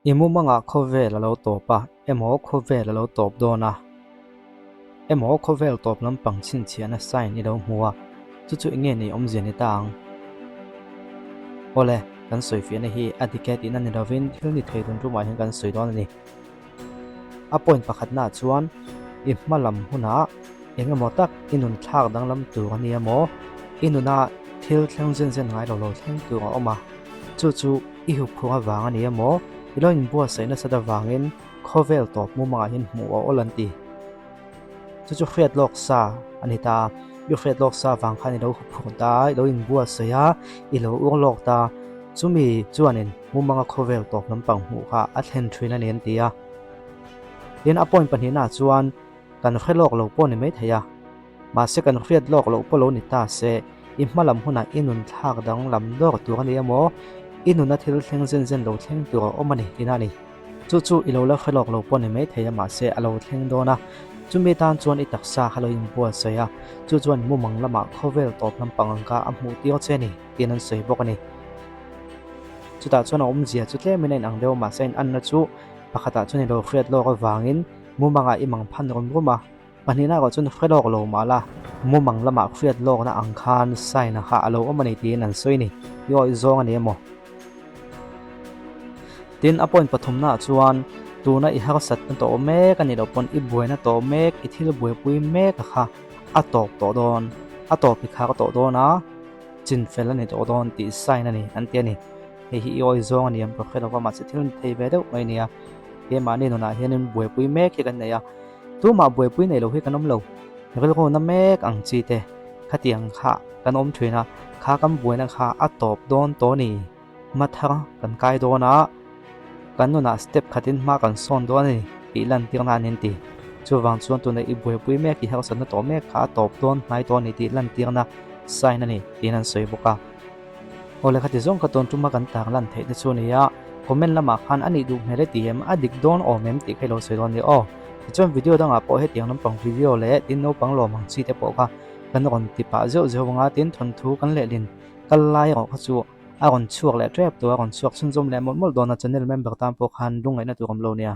I mumangah khawvel a lo tawp a, emaw khawvel a lo tawp dawn a, emaw khawvel tawp lampang chhinchhiahna sign i lo hmu a, chu chu enge nei awmzia ni ta ang? Awle, kan sawifiahna hi a dik e tihna ni lovin thil ni thei dun tumah hian kan sawi dawn a ni. A point pakhatnaah chuan i hma lam hunah eng emaw tak i nun thlak danglam tur a ni emaw, i nuna thil thleng zen zen ngai lo lo thleng tur a awm a, chu chu i huphung avang a ni emaw, i lo inbuatsaih nasat avangin khawvel tawp mumangah hian hmuh a awl an ti. Chu chu hriat lawk sa a ni ta a, i hriat lawk sa avang khan i lo huphurh ta a, i lo inbuatsaih a, i lo ur lawk ta a, chumi chuanin mumanga khawvel tawp lampang hmuh kha a thlen thin a ni an ti a. Tin, a point pahnihnaah chuan kan hre lawk lo pawh ni maithei a, mahse kan hriat lawk loh pawh lo ni ta se, i hma lam hunah i nun thlak danglam dawr tur a ni emaw, i nuna thil thleng zen zen lo thleng tur a awm a ni tihna a ni. Chu chu i lo la hre lawk lo pawh ni maithei a mahse a lo thleng dawn a, chumi tan chuan i taksa kha lo inbuatsaih a, chu chuan mumang lamah khawvel tawp lampang ang kha a hmuh tir che a ni tiin an sawi bawk a ni. Chutah chuan a awmzia chu tlemin a inang deuh a mahse a inanna chu pakhatah chuan i lo hriat lawk avangin mumangah i mang phan rum rum a, Pahnihna erawh chuan hre lawk lo mah la, mumang lamah hriat lawkna ang khan sign a kha a lo awm a ni tiin an sawi a ni. I awih zawng a ni emaw? Tin, a point pathumnaah chuan tuna i harsatna tawh mek a nih loh pawn i buaina tawh mek, i thil buaipui mek a kha a tawp tawh dawn, a tawp i khar tawh dawn a, chinfel a ni tawh dawn tih sign a ni an ti a ni. Hei hi i awih zawng a ni em ka hre lova mahse thil ni thei ve deuh mai a nia. Keimahni nunah hianin buaipui mek hi kan nei a. Tumah buaipui nei lo hi kan awm lo. Rilru na mek ang chi te, khatiang kha kan awm thin a, kha kan buaina kha a tawp dawn tawh ni. Hma thar kan kai dawn a, kan nunah step khatin hma kan sawn dawn a ni tih lantirna an inti. Chuvang chuan tuna i buaipui mek, i harsatna tawh mek kha a tawp dawn hnai tawh a ni tih lantirna sign a ni tiin an sawi bawk a. Aw le khati zawng ka tawn tuma kan tar lan theih te chu a ni a, comment lamah khan a nih duh hmel e ti em, a dik dawn awm em tih kha i lo sawi dawn a ni aw. Tichuan video dangah pawh hetiang lampang video leh tin naupang lawm ang chi te pawh kha kan rawn ti pah zeuh zeuh anga tin thawnthu kan lehlin kal lai erawh kha chu a rawn chhuak leh tep tur a rawn chhuak chhunzawm leh mawlh mawlh dawn a channel member tan pawh khan lungngaihna tur awm lo nia.